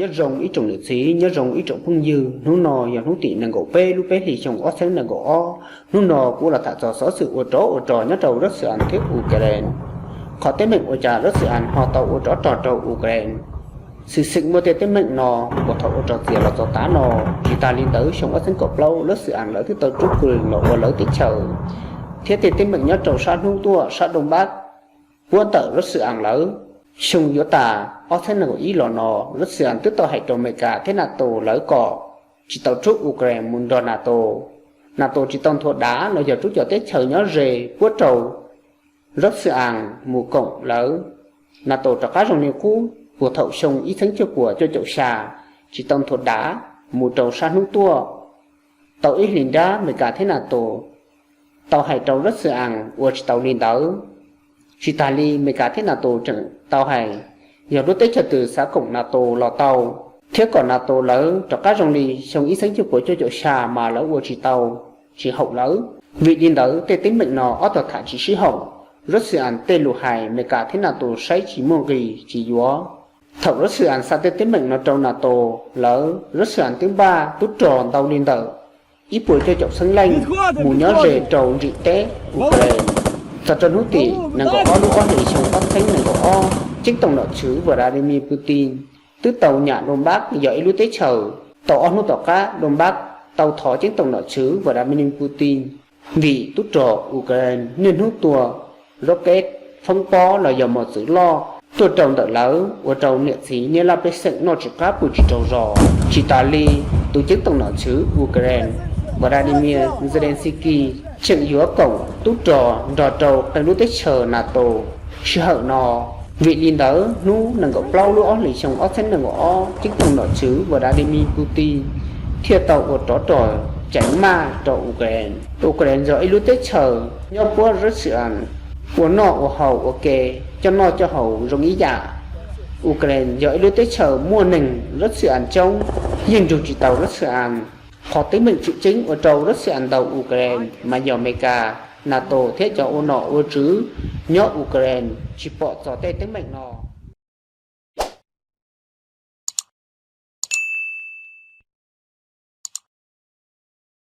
Nyob zoo ib tsoom niam txiv, nyob zoo ib tsoom phooj ywg, hnub no yog hnub tim nees nkaum peb lub peb hlis xyoo ob txhiab nees nkaum ob. Hnub no kuv los tham txog xov xwm ua rov ua rog nyob rau Russia thiab Ukraine. Qhov teeb meem ua cas Russia ho tau ua rov rog rau Ukraine? Xwm txheej muaj tej teeb meem no puag thaum ua rog txias los txog tav no. Tsis tas li ntawd xyoo ob txhiab kaum plaub Russia lawv twb tau rub Crimea los ua lawv teb chaws, thiab tej teeb meem nyob rau sab hnub tuaj sab Donbas puab ntawm Russia lawv. Xyoo yuav tas ob txhiab nees nkaum ib los no, Russia twb tau hais rau Amelikas thiab NATO lawv kom tsis tau rub Ukraine mus nrog NATO. NATO tsis tau nthuav dav los yog rub cov teb chaws nyob ze puab rau Russia mus koom lawv. NATO rov qab zoo li qub puag thaum xyoo ib txhiab cuaj puas cuaj caum xya, tsis tau nthuav dav mus rau sab hnub tuaj. Tau ib hlis nrab Amelikas thiab NATO tau hais rau Russia ua tsis tau li ntawd. Tsis tas li Amelikas thiab NATO tseem tau hais yog lub teb chaws twg xav koom NATO los tau, thiab kom NATO lawv rov qab zoo li xyoo ib txhiab cuaj puas cuaj caum xya mas lawv ua tsis tau, tsis haum lawv. Vim li ntawd tej teeb meem no ob tog tham tsis sib haum. Russia tej lus hais Amelikas thiab NATO saib tsis muaj nqis tsis yuav. Thaum Russia xa tej teeb meem no rau NATO lawv, Russia twb npaj tub rog ntau li ntawm ib puas cuaj caum xeeb leej mus nyob ze rau ntsim teb Ukraine. Txog rau hnub tim nees nkaum ob lub ob hlis xyoo ob txhiab nees nkaum ob, ceeb toom nom tswv Vladimir Putin twb tau nyam Donbas yog ib lub teb chaws. Tau ob hnub tom qab Donbas tau thov ceeb toom nom tswv Vladimir Putin vim tub rog Ukraine niaj hnub tua rocket, foob pob los yog mos txwv loj tuaj rau ntawm lawv, ua rau niam txiv niaj laj pej xeem noj tsis qab pw tsis tsaug zog. Tsis tas li, tus ceeb toom nom tswv Ukraine Vladimir Zelensky tseem yuav koom tub rog nrog rau qee lub teb chaws NATO sij hawm no. Vim li ntawd hnub nees nkaum plaub lub ob hlis xyoo ob txhiab nees nkaum ob, ceeb toom nom tswv Vladimir Putin thiaj tau ua rov rog ceev maj rau Ukraine. Ukraine yog ib lub teb chaws nyob puab Russia ua noj ua haus ua ke, coj noj coj haus zoo ib yam. Ukraine yog ib lub teb chaws muaj neeg Russia coob, yeej nrug tsis tau Russia. Qhov teeb meem tseem ceeb ua rau Russia ntaus Ukraine mas yog Amelikas, NATO thiab cov ua nom ua tswv nyob Ukraine tsis pom txog tej teeb meem no.